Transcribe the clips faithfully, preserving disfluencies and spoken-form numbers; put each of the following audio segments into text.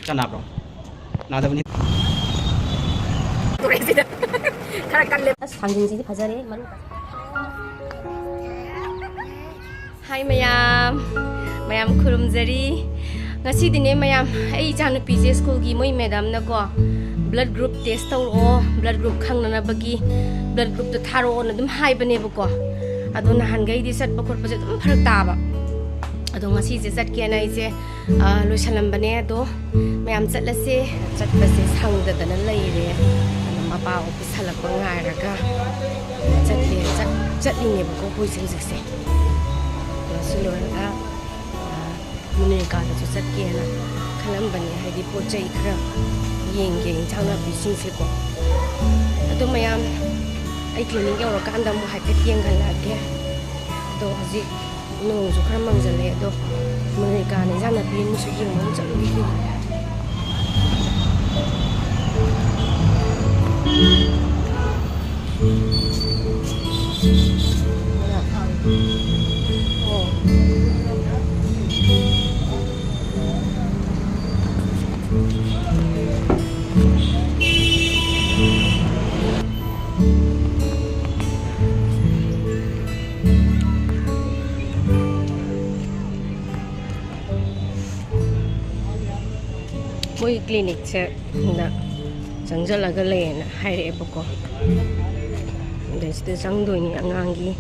ꯆꯥꯟꯅꯕ꯭ꯔꯣ? ꯅꯥꯗꯕꯅꯤ꯫ ꯈꯔ ꯀꯜꯂꯦ꯫ ꯑꯁ, ꯊꯥꯡꯖꯤꯡꯁꯤꯗꯤ ꯐꯖꯔꯦ, ꯃꯔꯨ꯫ ꯍꯥꯏ ꯃꯌꯥꯝ, ꯃꯌꯥꯝ ꯈꯨꯔꯨꯝꯖꯔꯤ꯫ ꯉꯁꯤꯗꯤꯅꯦ ꯃꯌꯥꯝ, ꯑꯩ ꯏꯆꯥꯅꯨꯄꯤꯁꯦ ꯁ꯭ꯀꯨꯜꯒꯤ ꯃꯣꯏ ꯃꯦꯗꯥꯝꯅꯀꯣ, blood group test ꯇꯧꯔꯛꯑꯣ, blood group ꯈꯪꯅꯅꯕꯒꯤ blood groupꯇꯣ ꯊꯥꯔꯛꯑꯣꯅ ꯑꯗꯨꯝ ꯍꯥꯏꯕꯅꯦꯕꯀꯣ꯫ ꯑꯗꯣ ꯅꯍꯥꯟꯈꯩꯗꯤ ꯆꯠꯄ ꯈꯣꯠꯄꯁꯦ ꯑꯗꯨꯝ ꯐꯔꯛ ꯇꯥꯕ꯫ ꯑꯗꯣ ꯉꯁꯤꯁꯦ ꯆꯠꯀꯦꯅ ꯑꯩꯁꯦ ꯑ, ꯂꯣꯏꯁꯜꯂꯝꯕꯅꯦ꯫ ꯑꯗꯣ ꯃꯌꯥꯝ ꯆꯠꯂꯁꯦ꯫ ꯆꯠꯄꯁꯦ ꯁꯪꯗꯗꯅ ꯂꯩꯔꯦ꯫ ꯑꯗꯣ ꯃꯄꯥ ꯑꯣꯐꯤꯁ ꯍꯜꯂꯛꯄ ꯉꯥꯏꯔꯒ ꯆꯠꯂꯦ, ꯆꯠ-, ꯆꯠꯂꯤꯅꯦꯕꯀꯣ ꯑꯩꯈꯣꯏꯁꯦ ꯍꯧꯖꯤꯛꯁꯦ꯫ ꯑꯗꯣ ꯁꯤ ꯂꯣꯏꯔꯒ, ꯑ, ꯃꯨꯅꯤꯔꯀꯥꯗꯁꯨ ꯆꯠꯀꯦꯅ ꯈꯜꯂꯝꯕꯅꯦ, ꯍꯥꯏꯗꯤ ꯄꯣꯠ ꯆꯩ ꯈꯔ ꯌꯦꯡꯒꯦ, ꯏꯟꯁꯥꯡ ꯅꯥꯄꯤꯁꯤꯡꯁꯦꯀꯣ꯫ ꯑꯗꯣ ꯃꯌꯥꯝ, ꯑꯩ ꯀ꯭ꯂꯤꯅꯤꯛ ꯌꯧꯔꯀꯥꯟꯗ ꯑꯃꯨꯛ ꯍꯥꯏꯐꯦꯠ ꯌꯦꯡꯍꯜꯂꯛꯑꯒꯦ꯫ ꯑꯗꯣ ꯍꯧꯖꯤꯛ ꯅꯣꯡꯁꯨ ꯈꯔ ꯃꯪꯁꯤꯜꯂꯛꯑꯦ꯫ ꯑꯗꯣ ꯃꯨꯅꯤꯔꯀꯥꯅ ꯏꯟꯖꯥꯡ ꯅꯥꯄꯤ ꯑꯃꯁꯨ ꯌꯦꯡꯕ ꯑꯃ ꯆꯠꯂꯨꯈꯤꯒꯦ꯫ ꯃꯣꯏ ꯀ꯭ꯂꯤꯅꯤꯛꯁꯦ ꯆꯪꯁꯤꯜꯂꯒ ꯂꯩꯌꯦꯅ ꯍꯥꯏꯔꯛꯑꯦꯕꯀꯣ꯫ ꯑꯗꯩ ꯁꯤꯗ ꯆꯪꯗꯣꯏꯅꯤ꯫ ꯑꯉꯥꯡꯒꯤ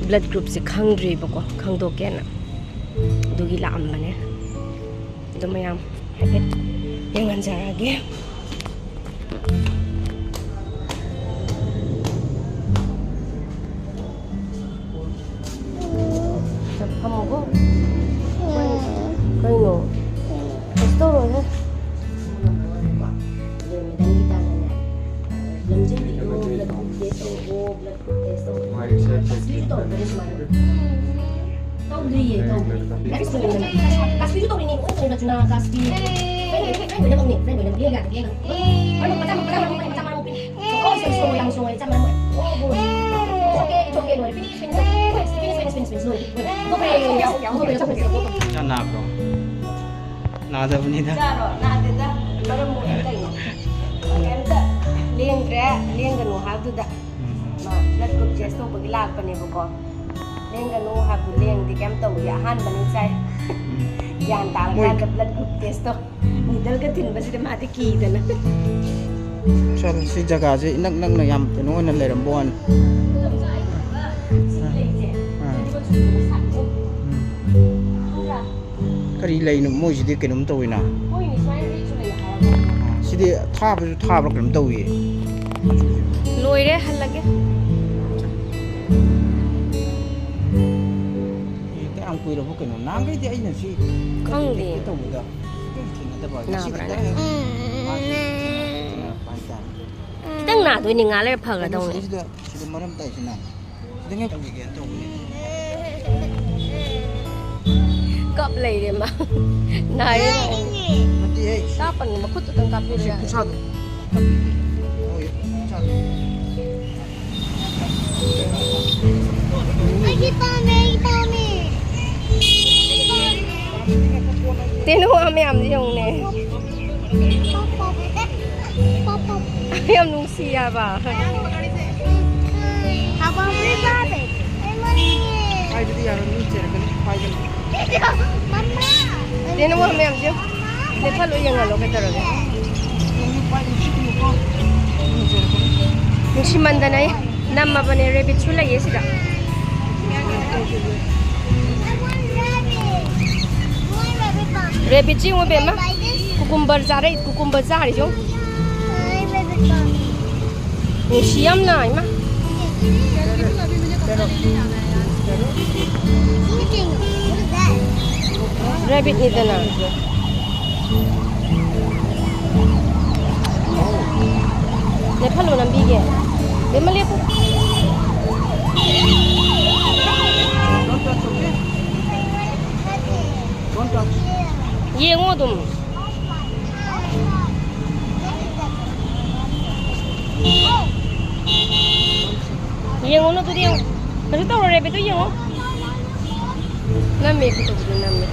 blood groupꯁꯦ ꯈꯪꯗ꯭ꯔꯤꯕꯀꯣ, ꯈꯪꯗꯣꯛꯀꯦꯅ꯫ ꯑꯗꯨꯒꯤ ꯂꯥꯛꯑꯝꯕꯅꯦ꯫ ꯑꯗꯣ ꯃꯌꯥꯝ ꯍꯥꯏꯐꯦꯠ ꯌꯦꯡꯍꯟꯖꯔꯛꯑꯒꯦ꯫ ꯐꯝꯃꯣꯀꯣ꯫ ꯀꯩꯅꯣ? ꯀꯩꯁꯨ ꯇꯧꯔꯣꯏꯍꯦ꯫ ꯂꯝꯖꯦꯟꯒꯤꯗꯣ blood group test ꯇꯧꯔꯛꯑꯣ, blood group test ꯇꯧꯔꯛꯑꯣ꯫ ꯑꯁꯤꯁꯨ ꯇꯧꯔꯛꯀꯅꯤ ꯁꯨꯃꯥꯏꯅ꯫ ꯇꯧꯗ꯭ꯔꯤꯌꯦ, ꯇꯧꯗ꯭ꯔꯤ꯫ Next ꯇꯧꯔꯛꯑꯣ꯫ ꯀꯥꯁꯄꯤꯁꯨ ꯇꯧꯔꯤꯅꯦ, ꯂꯣꯏ ꯇꯧꯔꯤꯅꯦ, ꯔꯆꯅꯥ, ꯀꯥꯁꯄꯤ꯫ ꯐ꯭ꯔꯦꯟ, ꯐ꯭ꯔꯦꯟ ꯑꯣꯏꯅ ꯇꯧꯅꯤ, ꯐ꯭ꯔꯦꯟ ꯑꯣꯏꯅ ꯌꯦꯡꯉꯒ, ꯌꯦꯡꯉꯒ꯫ ꯃꯔꯨꯞ ꯃꯆꯥ, ꯃꯆꯥ, ꯃꯔꯨꯞ ꯃꯆꯥ, ꯃꯔꯨꯞ꯫ ꯑꯣ, ꯁꯣꯏ, ꯁꯣꯏ, ꯌꯥꯝ ꯁꯣꯏ, ꯆꯞ ꯃꯥꯟꯅꯩ꯫ ꯑꯣ, ꯍꯣꯏ꯫ It's okay, it's okay, ꯂꯣꯏꯔꯦ꯫ Finish, finish, finish, ꯂꯣꯏꯔꯦ꯫ ꯆꯞ ꯃꯥꯟꯅꯕ꯭ꯔꯣ? ꯅꯥꯗꯕꯅꯤꯗ꯫ ꯆꯥꯔꯣ? ꯅꯥꯗꯦꯗ꯫ ꯃꯔꯝ ꯃꯣꯛꯏ ꯀꯩꯅꯣ? ꯀꯩꯝꯇ ꯂꯦꯡꯗ꯭ꯔꯦ, ꯂꯦꯡꯒꯅꯨ ꯍꯥꯏꯕꯗꯨꯗ꯫ ꯎꯝ꯫ ꯃꯥ blood group test ꯇꯧꯕꯒꯤ ꯂꯥꯛꯄꯅꯦꯕꯀꯣ꯫ ꯂꯦꯡꯒꯅꯨ ꯍꯥꯏꯕꯗꯨ ꯂꯦꯡꯗꯦ, ꯀꯩꯝ ꯇꯧꯗꯦ꯫ ꯑꯍꯥꯟꯕꯅꯤ ꯆꯥꯏ꯫ ꯎꯝ꯫ ꯒ꯭ꯌꯥꯟ ꯃꯣꯏ ꯇꯥꯔꯀꯥꯟꯗ blood group test ꯇꯣ꯫ Needle ꯒ ꯊꯤꯟꯕꯁꯤꯗ ꯃꯥꯗꯤ ꯀꯤꯗꯅ꯫ ꯆꯠꯂꯣ, ꯁꯤ ꯖꯒꯥꯁꯦ ꯏꯅꯛ ꯅꯛꯅ ꯌꯥꯝ ꯀꯩꯅꯣ ꯑꯣꯏꯅ ꯂꯩꯔꯝꯕ ꯋꯥꯅꯤ꯫ ꯁꯤ ꯂꯩꯁꯦ꯫ ꯑꯥ꯫ ꯎꯝ꯫ ꯀꯔꯤ ꯂꯩꯅꯣ? ꯃꯣꯏꯁꯤꯗꯤ ꯀꯩꯅꯣꯝ ꯇꯧꯋꯤꯅ꯫ ꯃꯣꯏꯅꯤ ꯁ꯭ꯋꯥꯏꯗ ꯂꯦꯞꯁꯨ ꯂꯩ ꯍꯥꯏꯔꯕ? ꯑꯥ, ꯁꯤꯗꯤ ꯊꯥꯕꯁꯨ ꯊꯥꯕ꯭ꯔꯥ ꯀꯩꯅꯣꯝ ꯇꯧꯏꯌꯦ꯫ ꯂꯣꯏꯔꯦ, ꯍꯜꯂꯒꯦ꯫ ꯑꯦ, ꯀꯌꯥꯝ ꯀꯨꯏꯔꯕ ꯀꯩꯅꯣ? ꯅꯍꯥꯟꯈꯩꯗꯤ ꯑꯩꯅ ꯁꯤ ꯈꯪꯗꯦ꯫ ꯇꯧꯕꯗ ꯁꯨꯡꯊꯦꯡ ꯊꯦꯡꯅꯗꯕ꯫ ꯉꯁꯤ ꯅꯥꯕ꯭ꯔꯥꯅꯦ? ꯈꯛꯇ ꯃꯥꯁꯦ ꯊꯦꯡꯅꯔꯛꯄ ꯍꯥꯏꯇꯥꯔꯦ꯫ ꯈꯤꯇꯪ ꯅꯥꯗꯣꯏꯅꯤ, ꯉꯥ ꯂꯩꯔ ꯐꯈ꯭ꯔꯗꯧꯅꯤ꯫ ꯁꯤꯗ, ꯁꯤꯗ ꯃꯔꯝ ꯇꯥꯏꯁꯤꯅ꯫ ꯈꯤꯇꯪ ꯍꯦꯛ ꯇꯧꯕꯤꯒꯦꯅ ꯇꯧꯕꯅꯦ꯫ ꯀꯞ ꯂꯩꯔꯦ ꯃꯥ꯫ ꯅꯥꯏꯌꯦ꯫ ꯅꯠꯇꯦꯍꯦ꯫ ꯀꯥꯞꯄꯅꯤ, ꯃꯈꯨꯠꯇꯨꯗꯪ ꯀꯥꯞꯄꯤꯔꯣ ꯁꯤ ꯌꯥꯔꯦ꯫ ꯈꯨꯠꯁꯥꯗꯣ꯫ ꯍꯣꯏ, ꯈꯨꯠꯁꯥꯗꯣ꯫ ꯑꯩꯒꯤ ꯄꯥꯝꯃꯦ, ꯑꯩꯒꯤ ꯄꯥꯝꯃꯦ꯫ ꯇꯦꯅꯨ ꯋꯥ ꯃꯌꯥꯝꯁꯦ ꯌꯦꯡꯉꯨꯅꯦ꯫ ꯌꯥꯝ ꯅꯨꯡꯁꯤ ꯍꯥꯏꯕ꯫ ꯍꯥꯏꯕꯗꯤ ꯌꯥꯔꯣꯏ, ꯃꯤ ꯆꯦꯜꯂꯛꯀꯅꯤ, ꯄꯥꯏꯒꯅꯤ꯫ ꯃꯃꯥ! ꯇꯦꯅꯨ ꯋꯥ ꯃꯌꯥꯝꯁꯦ ꯂꯦꯞꯍꯜꯂꯣ, ꯌꯦꯡꯍꯜꯂꯣ, ꯀꯩꯗꯧꯔꯒꯦ? ꯅꯨꯡꯁꯤꯃꯟꯗꯅ ꯑꯩ ꯅꯝꯃꯕꯅꯦ, rabbit ꯁꯨ ꯂꯩꯌꯦ ꯁꯤꯗ꯫ Rabbit ꯁꯤ ꯌꯦꯡꯉꯣ, ꯕꯦꯝꯃ꯫ Cucumber ꯆꯥꯔꯛꯏ, cucumber ꯆꯥꯔꯤꯁꯦ ꯌꯦꯡꯉꯣ꯫ ꯅꯨꯡꯁꯤ ꯌꯥꯝꯅ, ꯏꯃꯥ꯫ Rabbit ꯅꯤꯗꯅ꯫ ꯂꯦꯞꯍꯜꯂꯣ ꯂꯝꯕꯤꯒꯤ꯫ ꯕꯦꯝꯃ ꯂꯦꯞꯄꯨ꯫ ꯌꯦꯡꯉꯣ ꯑꯗꯨꯝ꯫ ꯌꯦꯡꯉꯨꯅꯨ ꯑꯗꯨꯗꯤ ꯌꯦꯡꯉꯨ꯫ ꯀꯩꯁꯨ ꯇꯧꯔꯣꯏ, rabbit ꯇꯨ ꯌꯦꯡꯉꯨ꯫ ꯅꯝꯃꯦ, ꯐꯣꯇꯣꯕꯨꯗꯤ ꯅꯝꯃꯦ꯫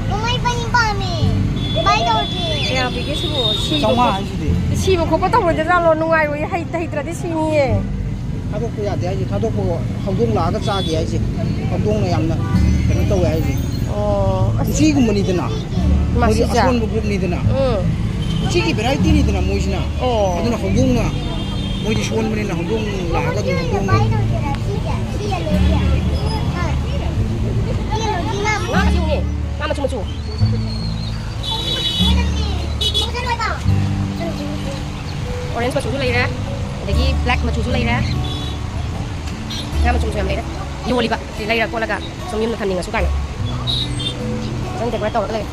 ꯃꯃꯥ, ꯏꯕꯥꯅꯤ ꯄꯥꯝꯃꯦ꯫ ꯀꯃꯥꯏꯅ ꯇꯧꯔꯒꯦ? ꯀꯌꯥ ꯄꯤꯒꯦ ꯁꯤꯕꯨ? ꯁꯤꯕ ꯆꯥꯝꯃꯉꯥ ꯈꯣꯠꯄ, ꯍꯥꯏꯁꯤꯗꯤ꯫ ꯁꯤꯕ ꯈꯣꯠꯄ ꯇꯧꯔꯣꯏꯗ ꯖꯥꯠꯂꯣ? ꯅꯨꯡꯉꯥꯏꯔꯣꯏ, ꯍꯩꯇ ꯍꯩꯇ꯭ꯔꯗꯤ ꯁꯤꯅꯤꯌꯦ꯫ ꯊꯥꯗꯣꯛꯄ ꯌꯥꯗꯦ ꯍꯥꯏꯁꯦ, ꯊꯥꯗꯣꯛꯄ ꯍꯧꯗꯣꯡ ꯂꯥꯛꯑꯒ ꯆꯥꯒꯦ ꯍꯥꯏꯁꯦ꯫ ꯍꯧꯗꯣꯡꯅ ꯌꯥꯝꯅ ꯀꯩꯅꯣ ꯇꯧꯋꯦ ꯍꯥꯏꯁꯦ꯫ ꯑꯣ, ꯑꯁ꯫ ꯎꯆꯤꯒꯨꯝꯕꯅꯤꯗꯅ꯫ ꯃꯣꯏꯗꯤ ꯃꯁꯤꯁꯦ? ꯑꯁꯣꯟꯕ group ꯅꯤꯗꯅ꯫ ꯎꯝ꯫ ꯎꯆꯤꯒꯤ variety ꯅꯤꯗꯅ ꯃꯣꯏꯁꯤꯅ꯫ ꯑꯣ꯫ ꯑꯗꯨꯅ ꯍꯧꯗꯣꯡꯅ ꯃꯣꯏꯗꯤ ꯁꯣꯟꯕꯅꯤꯅ ꯍꯧꯗꯣꯡ ꯂꯥꯛꯑꯒ ꯑꯗꯨꯝ ꯍꯧꯗꯣꯡꯅ꯫ ꯉꯥ ꯃꯆꯨꯅꯦ꯫ ꯉꯥ ꯃꯆꯨ ꯃꯆꯨ꯫ Orange ꯃꯆꯨꯁꯨ ꯂꯩꯔꯦ, ꯑꯗꯒꯤ black ꯃꯆꯨꯁꯨ ꯂꯩꯔꯦ꯫ ꯉꯥ ꯃꯆꯨ ꯃꯆꯨ ꯌꯥꯝ ꯂꯩꯔꯦ꯫ ꯌꯣꯜꯂꯤꯕ ꯁꯤ ꯂꯩꯔ ꯈꯣꯠꯂꯒ ꯁꯨꯝ ꯌꯨꯝꯗ ꯊꯝꯅꯤꯡꯉꯁꯨ ꯀꯥꯏꯅ꯫ ꯐꯖꯅ decorate ꯇꯧꯔꯒ ꯂꯩꯔꯦ꯫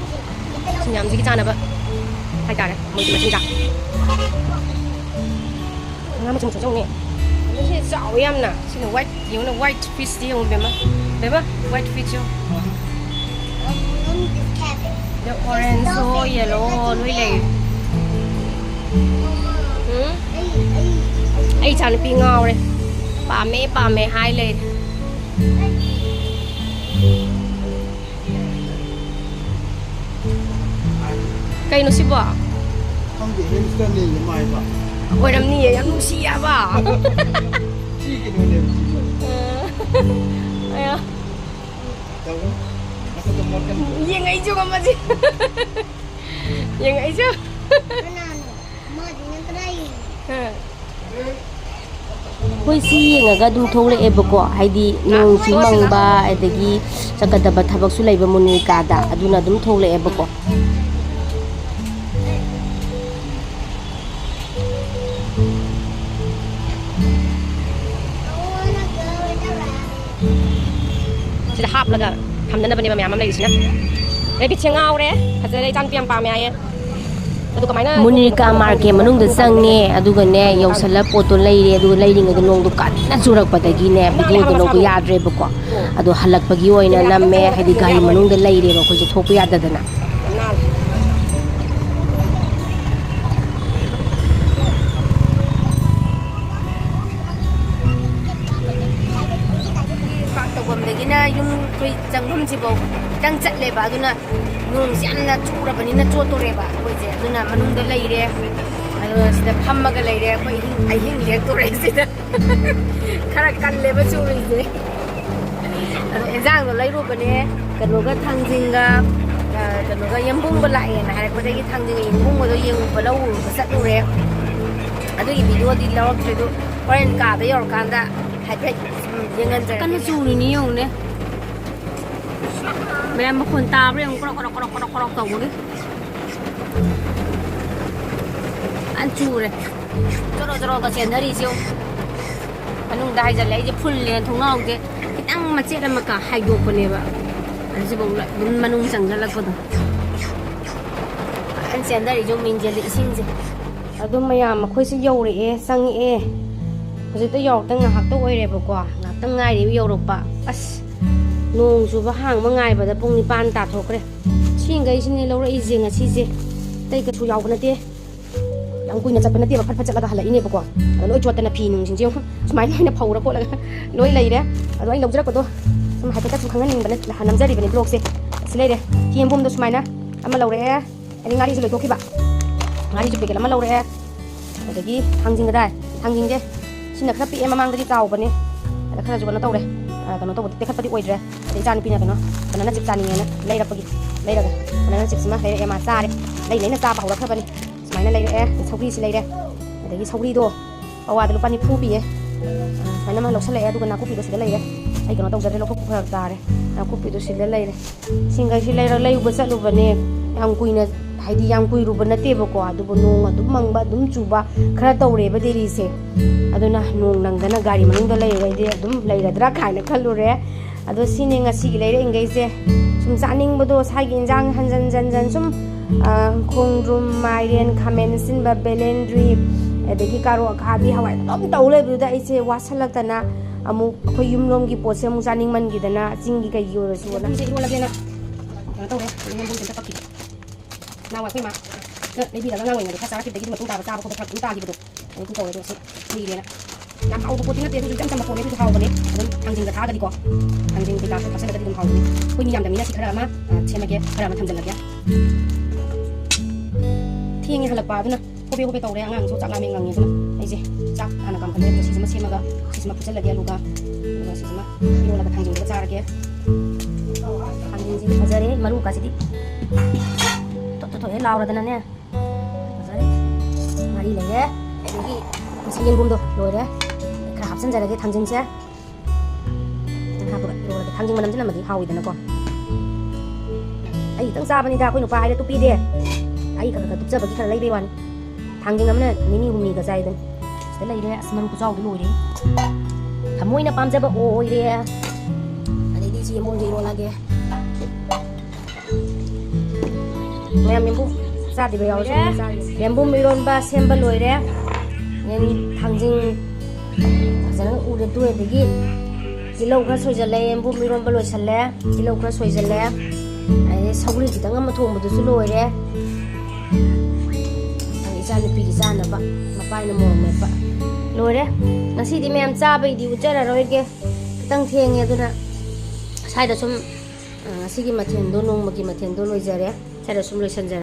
ꯁꯤ ꯃꯌꯥꯝꯁꯤꯒꯤ ꯆꯥꯅꯕ ꯍꯥꯏꯇꯥꯔꯦ, ꯃꯣꯏꯒꯤ ꯃꯆꯤꯟꯖꯥꯛ꯫ ꯉꯥ ꯃꯆꯨ ꯃꯆꯨꯁꯨ ꯌꯦꯡꯉꯨꯅꯦ꯫ ꯁꯤ ꯆꯥꯎꯋꯤ ꯌꯥꯝꯅ꯫ ꯁꯤꯅ white, ꯌꯦꯡꯉꯨꯅꯦ, white fish ꯁꯤ ꯌꯦꯡꯉꯨ ꯕꯦꯝꯃ꯫ ꯕꯦꯝꯃ, white fish ꯁꯤ ꯌꯦꯡꯉꯨ꯫ ꯑꯗ orange ꯍꯣ, yellow ꯍꯣ ꯂꯣꯏ ꯂꯩ꯫ ꯎꯝ? ꯑꯩ ꯏꯆꯥꯅꯨꯄꯤ ꯉꯥꯎꯔꯦ꯫ ꯄꯥꯝꯃꯦ, ꯄꯥꯝꯃꯦ ꯍꯥꯏ ꯂꯩꯔꯦ꯫ ꯀꯩꯅꯣ ꯁꯤꯕꯣ? ꯈꯪꯗꯦ, hamster ꯅꯦꯌꯦ ꯃꯥꯏꯕ꯫ ꯑꯣꯏꯔꯝꯅꯤꯌꯦ, ꯌꯥꯝ ꯅꯨꯡꯁꯤ ꯍꯥꯏꯕ꯫ ꯁꯤ ꯀꯩꯅꯣꯅꯦꯕ ꯁꯤꯁꯨ꯫ ꯑ, ꯑꯌꯥ꯫ ꯇꯧ꯫ ꯃꯁꯛꯇꯣ ꯃꯣꯠꯀꯟ꯫ ꯌꯦꯡꯉꯛꯏꯁꯨ ꯉꯝꯃꯁꯤ꯫ ꯌꯦꯡꯉꯛꯏꯁꯨ꯫ ꯀꯅꯥꯅꯣ? ꯃꯥꯗꯤ ꯅꯪ ꯀꯗꯥꯏ ꯌꯦꯡꯉꯤ? ꯑ꯫ ꯑꯩꯈꯣꯏ ꯁꯤ ꯌꯦꯡꯉꯒ ꯑꯗꯨꯝ ꯊꯣꯛꯂꯛꯑꯦꯕꯀꯣ, ꯍꯥꯏꯗꯤ ꯅꯣꯡꯁꯨ ꯃꯪꯕ, ꯑꯗꯒꯤ ꯆꯠꯀꯗꯕ ꯊꯕꯛꯁꯨ ꯂꯩꯕ ꯃꯨꯅꯤꯀꯥꯗ, ꯑꯗꯨꯅ ꯑꯗꯨꯝ ꯊꯣꯛꯂꯛꯑꯦꯕꯀꯣ꯫ ꯁꯤꯗ ꯍꯥꯞꯂꯒ ꯊꯝꯅꯅꯕꯅꯦꯕ ꯃꯌꯥꯝ ꯑꯃ ꯂꯩꯔꯤꯁꯤꯅ꯫ Rabbit ꯁꯦ ꯉꯥꯎꯔꯦ꯫ ꯐꯖꯔꯦ, ꯏꯆꯥꯅꯨꯄꯤ ꯌꯥꯝ ꯄꯥꯝꯃꯦ ꯍꯥꯏꯌꯦ꯫ ꯑꯗꯨ ꯀꯃꯥꯏꯅ ꯃꯨꯅꯤꯔꯤꯀꯥ ꯃꯥꯔꯀꯦꯠ ꯃꯅꯨꯡꯗ ꯆꯪꯉꯦ, ꯑꯗꯨꯒꯅꯦ, ꯌꯧꯁꯜꯂ ꯄꯣꯠꯇꯣ ꯂꯩꯔꯦ, ꯑꯗꯨꯒ ꯂꯩꯔꯤꯉꯩꯗ ꯅꯣꯡꯗꯣ ꯀꯟꯅ ꯆꯨꯔꯛꯄꯗꯒꯤꯅꯦ, ꯚꯤꯗꯤꯑꯣꯗꯣ ꯂꯧꯕ ꯌꯥꯗ꯭ꯔꯦꯕꯀꯣ꯫ ꯑꯗꯣ ꯍꯜꯂꯛꯄꯒꯤ ꯑꯣꯏꯅ ꯅꯝꯃꯦ, ꯍꯥꯏꯗꯤ ꯒꯥꯔꯤ ꯃꯅꯨꯡꯗ ꯂꯩꯔꯦꯕ ꯑꯩꯈꯣꯏꯁꯦ, ꯊꯣꯛꯄ ꯌꯥꯗꯗꯅ꯫ ꯄꯥꯔꯛ ꯇꯧꯐꯝꯗꯒꯤꯅ ꯌꯨꯝ ꯑꯩꯈꯣꯏ ꯆꯪꯐꯝꯁꯤꯐꯧ ꯈꯤꯇꯪ ꯆꯠꯂꯦꯕ, ꯑꯗꯨꯅ ꯅꯣꯡꯁꯦ ꯌꯥꯝꯅ ꯆꯨꯔꯕꯅꯤꯅ ꯆꯣꯠꯇꯣꯔꯦꯕ ꯑꯩꯈꯣꯏꯁꯦ, ꯑꯗꯨꯅ ꯃꯅꯨꯡꯗ ꯂꯩꯔꯦ꯫ ꯑꯗꯨꯒ ꯁꯤꯗ ꯐꯝꯃꯒ ꯂꯩꯔꯦ ꯑꯩꯈꯣꯏ꯫ ꯑꯍꯤꯡ ꯑꯍꯤꯡ ꯂꯦꯛꯇꯣꯔꯦ ꯁꯤꯗ꯫ ꯈꯔ ꯀꯜꯂꯦꯕ ꯆꯨꯔꯤꯁꯦ꯫ ꯑꯗꯣ ꯏꯟꯖꯥꯡꯗꯣ ꯂꯩꯔꯨꯕꯅꯦ, ꯀꯩꯅꯣꯒ ꯊꯥꯡꯖꯤꯡꯒ, ꯑ, ꯀꯩꯅꯣꯒ ꯌꯦꯝꯕꯨꯝꯒ ꯂꯥꯛꯑꯦꯅ ꯍꯥꯏꯔꯛꯄꯗꯒꯤ ꯊꯥꯡꯖꯤꯡꯒ ꯌꯦꯝꯕꯨꯝꯒꯗꯣ ꯌꯦꯡꯉꯨꯕ ꯂꯧꯔꯨꯕ ꯆꯠꯂꯨꯔꯦ꯫ ꯑꯗꯨꯒꯤ ꯚꯤꯗꯤꯑꯣꯗꯤ ꯂꯧꯔꯛꯇ꯭ꯔꯦ, ꯑꯗꯣ ꯍꯣꯔꯦꯟ ꯀꯥꯗ ꯌꯧꯔꯀꯥꯟꯗ ꯍꯥꯏꯐꯦꯠ ꯁꯨꯝ ꯌꯦꯡꯍꯟꯖꯔꯛꯀꯦ꯫ ꯀꯟꯅ ꯆꯨꯔꯤꯅꯤ ꯌꯦꯡꯉꯨꯅꯦ꯫ ꯃꯌꯥꯝ ꯃꯈꯣꯟ ꯇꯥꯕ꯭ꯔꯥ ꯌꯦꯡꯉꯨ, ꯀ꯭ꯔꯣꯛ, ꯀ꯭ꯔꯣꯛ, ꯀ꯭ꯔꯣꯛ, ꯀ꯭ꯔꯣꯛ, ꯀ꯭ꯔꯣꯛ ꯇꯧꯕꯒꯤ꯫ ꯐꯖꯅ ꯆꯨꯔꯦ꯫ ꯖꯣꯔꯣ ꯖꯣꯔꯣꯒ ꯆꯦꯟꯊꯔꯤꯁꯦ ꯌꯦꯡꯉꯨ꯫ ꯃꯅꯨꯡꯗ ꯍꯥꯏꯖꯜꯂꯦ꯫ ꯑꯩꯁꯦ ꯐꯨꯜꯂꯦꯅ ꯊꯣꯡꯅꯥꯎꯁꯦ ꯈꯤꯇꯪ ꯃꯆꯦꯠ ꯑꯃ ꯀ ꯍꯥꯏꯗꯣꯛꯄꯅꯦꯕ꯫ ꯑꯗꯨꯁꯤꯐꯥꯎ ꯑꯗꯨꯝ ꯃꯅꯨꯡ ꯆꯪꯁꯤꯜꯂꯛꯄꯗꯣ꯫ ꯐꯖꯅ ꯆꯦꯟꯊꯔꯤꯁꯦ ꯌꯦꯡꯉꯨ, ꯃꯤꯡꯁꯦꯜꯗ ꯏꯁꯤꯡꯁꯦ꯫ ꯑꯗꯣ ꯃꯌꯥꯝ, ꯑꯩꯈꯣꯏꯁꯦ ꯌꯧꯔꯛꯑꯦ, ꯆꯪꯉꯛꯑꯦ꯫ ꯍꯧꯖꯤꯛꯇ ꯌꯧꯔꯛꯇ ꯉꯥꯏꯍꯥꯛꯇ ꯑꯣꯏꯔꯦꯕꯀꯣ, ꯉꯥꯏꯍꯥꯛꯇꯪ ꯉꯥꯏꯔꯤꯕ ꯌꯧꯔꯛꯄ꯫ ꯑꯁ, ꯅꯣꯡ ꯆꯨꯕ ꯍꯥꯡꯕ ꯉꯥꯏꯕꯗ ꯄꯨꯡ ꯅꯤꯄꯥꯟ ꯇꯥꯊꯣꯛꯈ꯭ꯔꯦ꯫ ꯁꯤꯈꯩꯁꯤꯅꯦ ꯂꯧꯔꯛꯏꯁꯦ ꯉꯁꯤꯁꯦ, ꯑꯇꯩ ꯀꯩꯁꯨ ꯌꯥꯎꯕ ꯅꯠꯇꯦ꯫ ꯌꯥꯝ ꯀꯨꯏꯅ ꯆꯠꯄ ꯅꯠꯇꯦꯕ, ꯐꯠ ꯐꯠ ꯆꯠꯂꯒ ꯍꯜꯂꯛꯏꯅꯦꯕꯀꯣ꯫ ꯑꯗꯣ ꯂꯣꯏ ꯆꯣꯠꯇꯅ ꯐꯤ ꯅꯨꯡꯁꯤꯡꯁꯦ ꯌꯦꯡꯉꯨ, ꯁꯨꯃꯥꯏꯅ ꯂꯣꯏꯅ ꯐꯧꯔ ꯈꯣꯠꯂꯒ ꯂꯣꯏ ꯂꯩꯔꯦ꯫ ꯑꯗꯣ ꯑꯩ ꯂꯧꯖꯔꯛꯄꯗꯣ ꯁꯨꯝ ꯍꯥꯏꯐꯦꯠꯇꯁꯨ ꯈꯪꯍꯟꯅꯤꯡꯕꯅ ꯅꯝꯖꯔꯤꯕꯅꯤ ꯕ꯭ꯂꯣꯛꯁꯦ꯫ ꯁꯤ ꯂꯩꯔꯦ, ꯐꯤ ꯑꯝꯕꯣꯝꯗꯣ ꯁꯨꯃꯥꯏꯅ ꯑꯃ ꯂꯧꯔꯛꯑꯦ꯫ ꯑꯗꯩ ꯉꯥꯔꯤꯁꯨ ꯂꯣꯏꯊꯣꯛꯈꯤꯕ, ꯉꯥꯔꯤꯁꯨ ꯄꯦꯀꯦꯠ ꯑꯃ ꯂꯧꯔꯛꯑꯦ꯫ ꯑꯗꯒꯤ ꯊꯥꯡꯖꯤꯡ ꯀꯗꯥꯏ? ꯊꯥꯡꯖꯤꯡꯁꯦ ꯁꯤꯅ ꯈꯔ ꯄꯤꯛꯑꯦ, ꯃꯃꯥꯡꯗꯗꯤ ꯆꯥꯎꯕꯅꯦ꯫ ꯑꯗ ꯈꯔꯁꯨ ꯀꯩꯅꯣ ꯇꯧꯔꯦ, ꯑ, ꯀꯩꯅꯣ ꯇꯧꯕꯗꯤ ꯇꯦꯛꯈꯠꯄꯗꯤ ꯑꯣꯏꯗ꯭ꯔꯦ꯫ ꯑꯗꯩ ꯏꯆꯥꯅꯨꯄꯤꯅ ꯀꯩꯅꯣ banana chip ꯆꯥꯅꯤꯡꯉꯦꯅ ꯂꯩꯔꯛꯄꯒꯤ, ꯂꯩꯔꯒ banana chip ꯁꯤꯃ ꯂꯩꯔꯛꯑꯦ꯫ ꯃꯥ ꯆꯥꯔꯦ, ꯂꯩ ꯂꯩꯅ ꯆꯥꯕ ꯍꯧꯔꯛꯈ꯭ꯔꯕꯅꯤ꯫ ꯁꯨꯃꯥꯏꯅ ꯂꯩꯔꯛꯑꯦ꯫ ꯑꯗꯩ ꯁꯧꯒ꯭ꯔꯤꯁꯤ ꯂꯩꯔꯦ꯫ ꯑꯗꯒꯤ ꯁꯧꯒ꯭ꯔꯤꯗꯣ ꯄꯋꯥꯗ ꯂꯨꯄꯥ ꯅꯤꯐꯨ ꯄꯤꯌꯦ꯫ ꯑ, ꯁꯨꯃꯥꯏꯅ ꯑꯃ ꯂꯧꯁꯜꯂꯛꯑꯦ꯫ ꯑꯗꯨꯒ ꯅꯥꯀꯨꯞꯄꯤꯗꯣ ꯁꯤꯗ ꯂꯩꯔꯦ꯫ ꯑꯩ ꯀꯩꯅꯣ ꯇꯧꯖꯗ꯭ꯔꯦ, ꯂꯧꯊꯣꯛꯄ ꯐꯔꯛ ꯇꯥꯔꯦ꯫ ꯅꯥꯀꯨꯞꯄꯤꯗꯣ ꯁꯤꯗ ꯂꯩꯔꯦ꯫ ꯁꯤꯡꯈꯩꯁꯤ ꯂꯩꯔ-, ꯂꯩꯔꯨꯕ ꯆꯠꯂꯨꯕꯅꯦ꯫ ꯌꯥꯝ ꯀꯨꯏꯅ, ꯍꯥꯏꯗꯤ ꯌꯥꯝ ꯀꯨꯏꯔꯨꯕ ꯅꯠꯇꯦꯕꯀꯣ, ꯑꯗꯨꯕꯨ ꯅꯣꯡ ꯑꯗꯨꯝ ꯃꯪꯕ, ꯑꯗꯨꯝ ꯆꯨꯕ ꯈꯔ ꯇꯧꯔꯦꯕ ꯗꯦꯜꯂꯤꯁꯦ꯫ ꯑꯗꯨꯅ ꯅꯣꯡ ꯅꯪꯗꯅ ꯒꯥꯔꯤ ꯃꯅꯨꯡꯗ ꯂꯩꯔꯨꯔꯗꯤ ꯑꯗꯨꯝ ꯂꯩꯔꯗ꯭ꯔꯥ ꯀꯥꯏꯅ ꯈꯜꯂꯨꯔꯦ꯫ ꯑꯗꯣ ꯁꯤꯅꯦ ꯉꯁꯤꯒꯤ ꯂꯩꯔꯛꯏꯈꯩꯁꯦ꯫ ꯁꯨꯝ ꯆꯥꯅꯤꯡꯕꯗꯣ, ꯁꯥꯒꯤ ꯏꯟꯖꯥꯡ ꯍꯟꯖꯟ ꯍꯟꯖꯟ ꯁꯨꯝ, ꯑ, ꯈꯣꯡꯗ꯭ꯔꯨꯝ, ꯃꯥꯏꯔꯦꯟ, ꯈꯥꯃꯦꯟ ꯑꯁꯤꯟꯕ, ꯕꯦꯂꯦꯟꯗ꯭ꯔꯤ, ꯑꯗꯒꯤ ꯀꯥꯔꯣꯠ ꯑꯈꯥꯕꯤ, ꯍꯋꯥꯏ ꯑꯗꯨꯝ ꯇꯧ ꯂꯩꯕꯗꯨꯗ ꯑꯩꯁꯦ ꯋꯥꯁꯜꯂꯛꯇꯅ ꯑꯃꯨꯛ ꯑꯩꯈꯣꯏ ꯌꯨꯝꯂꯣꯝꯒꯤ ꯄꯣꯠꯁꯦ ꯑꯃꯨꯛ ꯆꯥꯅꯤꯡꯃꯟꯈꯤꯗꯅ ꯆꯤꯡꯒꯤ ꯀꯩꯒꯤ ꯑꯣꯏꯔꯁꯨꯅ꯫ ꯌꯦꯔꯨꯝꯁꯦ ꯏꯔꯣꯜꯂꯒꯦꯅ ꯀꯩꯅꯣ ꯇꯧꯔꯦ꯫ ꯌꯦꯔꯨꯝ ꯕꯣꯝꯁꯦ ꯑꯝꯇ ꯀꯛꯈꯤꯒꯦ꯫ ꯅꯍꯥꯟꯋꯥꯏ ꯑꯩꯈꯣꯏ ꯃꯥ ꯂꯩꯕꯤꯔꯒ ꯑꯉꯥꯡ ꯑꯣꯏꯔꯤꯉꯩꯗ ꯈꯔ ꯆꯥꯔꯛꯈꯤꯕꯗꯒꯤ ꯃꯇꯨꯡ ꯇꯥꯕ ꯆꯥꯕ ꯈꯣꯠꯄ ꯐꯔꯛ ꯑꯗꯨꯝ ꯇꯥꯈꯤꯕꯗꯣ꯫ ꯑꯗꯨꯝ ꯇꯧꯋꯦ꯫ ꯑꯗꯣ ꯁꯤ ꯀꯨꯏꯔꯦꯅ ꯌꯥꯝ ꯍꯥꯎꯕ ꯄꯣꯠꯇꯤ ꯅꯠꯇꯦ, ꯑꯗꯨꯁꯨ ꯏꯆꯝ ꯆꯝꯕ ꯄꯣꯠꯅꯦ, ꯑꯗꯨꯁꯨ ꯍꯥꯎꯕꯅꯦ꯫ ꯑꯗꯨꯝ ꯊꯥꯡꯖꯤꯡꯒ ꯊꯥꯛꯑꯒꯗꯤꯀꯣ, ꯊꯥꯡꯖꯤꯡ ꯀꯩꯀꯥꯁꯨ ꯊꯥꯛꯆꯜꯂꯒꯗꯤ ꯑꯗꯨꯝ ꯍꯥꯎꯕꯅꯤ꯫ ꯑꯩꯈꯣꯏ ꯃꯤ ꯌꯥꯝꯗꯕꯅꯤꯅ ꯁꯤ ꯈꯔ ꯑꯃ, ꯑ, ꯁꯦꯝꯃꯒꯦ, ꯈꯔ ꯑꯃ ꯊꯝꯖꯜꯂꯒꯦ꯫ ꯊꯦꯡꯉꯦ ꯍꯜꯂꯛꯄ, ꯑꯗꯨꯅ ꯍꯣꯕꯦ ꯍꯣꯕꯦ ꯇꯧꯔꯦ꯫ ꯑꯉꯥꯡꯁꯨ ꯆꯥꯛ ꯂꯥꯝꯃꯦ ꯉꯪꯉꯦ, ꯑꯗꯨꯅ ꯑꯩꯁꯦ ꯆꯥꯛ ꯍꯥꯟꯅ ꯀꯥꯝꯈꯠꯂꯦ꯫ ꯑꯗꯨꯒ ꯁꯤꯁꯤꯃ ꯁꯦꯝꯃꯒ, ꯁꯤꯁꯤꯃ ꯐꯨꯠꯆꯜꯂꯒꯦ ꯑꯂꯨꯒ, ꯑꯗꯨꯒ ꯁꯤꯁꯤꯃ ꯏꯔꯣꯜꯂꯒ ꯊꯥꯡꯖꯤꯡꯗꯨꯒ ꯆꯥꯔꯒꯦ꯫ ꯊꯥꯡꯖꯤꯡꯁꯤꯗꯤ ꯐꯖꯔꯦ, ꯃꯔꯨ ꯀꯥꯁꯤꯗꯤ ꯊꯣꯠ ꯊꯣꯠ ꯊꯣꯠ ꯍꯦꯛ ꯂꯥꯎꯔꯗꯅꯅꯦ꯫ ꯐꯖꯔꯦ꯫ ꯉꯥꯔꯤ ꯂꯩꯔꯦ꯫ ꯑꯗꯒꯤ ꯉꯁꯥꯏ ꯌꯦꯟꯕꯨꯝꯗꯣ ꯂꯣꯏꯔꯦ꯫ ꯈꯔ ꯍꯥꯞꯆꯤꯟꯖꯔꯒꯦ ꯊꯥꯡꯖꯤꯡꯁꯦ꯫ ꯈꯤꯇꯪ ꯍꯥꯞꯄꯒ ꯏꯔꯣꯜꯂꯒꯦ꯫ ꯊꯥꯡꯖꯤꯡ ꯃꯅꯝꯁꯦ ꯅꯝꯃꯗꯤ ꯍꯥꯎꯋꯤꯗꯅꯀꯣ꯫ ꯑꯩ ꯈꯤꯇꯪ ꯆꯥꯕꯅꯤꯗ, ꯑꯩꯈꯣꯏ ꯅꯨꯄꯥ ꯍꯥꯏꯔꯦ ꯇꯨꯞꯄꯤꯗꯦ꯫ ꯑꯩ ꯈꯔ ꯈꯔ ꯇꯨꯞꯆꯕꯒꯤ ꯈꯔ ꯂꯩꯕꯩ ꯋꯥꯅꯤ꯫ ꯊꯥꯡꯖꯤꯡ ꯑꯃꯅ ꯅꯤꯅꯤ ꯍꯨꯝꯅꯤꯒ ꯆꯥꯏꯗꯨꯅꯤ꯫ ꯁꯤꯗ ꯂꯩꯔꯦ꯫ ꯑꯁ, ꯃꯔꯨ ꯈꯨꯆꯥꯎꯗꯤ ꯂꯣꯏꯔꯦ꯫ ꯊꯃꯣꯏꯅ ꯄꯥꯝꯖꯕ ꯑꯣꯏꯔꯦ꯫ ꯑꯗꯩꯗꯤ ꯁꯤ ꯌꯦꯟꯕꯨꯝꯁꯦ ꯏꯔꯣꯜꯂꯒꯦ꯫ ꯃꯌꯥꯝ ꯌꯦꯟꯕꯨꯝ ꯆꯥꯗ꯭ꯔꯤꯕ ꯌꯥꯎꯔꯁꯨ ꯑꯗꯨꯝ ꯆꯥꯒꯦ꯫ ꯌꯦꯟꯕꯨꯝ ꯏꯔꯣꯟꯕ ꯁꯦꯝꯕ ꯂꯣꯏꯔꯦ꯫ ꯌꯦꯟ ꯊꯥꯡꯖꯤꯡ ꯐꯖꯅ ꯎꯔꯦ, ꯇꯨꯔꯦ꯫ ꯑꯗꯒꯤ ꯇꯤꯜꯍꯧ ꯈꯔ ꯁꯣꯏꯖꯜꯂꯦ, ꯌꯦꯟꯕꯨꯝ ꯏꯔꯣꯟꯕ ꯂꯣꯏꯁꯜꯂꯦ, ꯇꯤꯜꯍꯧ ꯈꯔ ꯁꯣꯏꯖꯜꯂꯦ꯫ ꯑꯗꯩ ꯁꯧꯒ꯭ꯔꯤ ꯈꯤꯇꯪ ꯑꯃ ꯊꯣꯡꯕꯗꯨꯁꯨ ꯂꯣꯏꯔꯦ꯫ ꯑꯗꯩ ꯏꯆꯥꯅꯨꯄꯤꯒꯤ ꯆꯥꯅꯕ ꯃꯄꯥꯏꯅ ꯃꯣꯔꯣꯛ ꯃꯦꯠꯄ ꯂꯣꯏꯔꯦ꯫ ꯉꯁꯤꯗꯤ ꯃꯌꯥꯝ ꯆꯥꯕꯩꯗꯤ ꯎꯠꯆꯔꯔꯣꯏꯒꯦ, ꯈꯤꯇꯪ ꯊꯦꯡꯉꯦ꯫ ꯑꯗꯨꯅ ꯁ꯭ꯋꯥꯏꯗ ꯁꯨꯝ, ꯑ, ꯉꯁꯤꯒꯤ ꯃꯊꯦꯜꯗꯣ, ꯅꯣꯡꯃꯒꯤ ꯃꯊꯦꯜꯗꯣ ꯂꯣꯏꯖꯔꯦ꯫ ꯁ꯭ꯋꯥꯏꯗ ꯁꯨꯝ ꯂꯣꯏꯁꯟꯖꯔꯦ꯫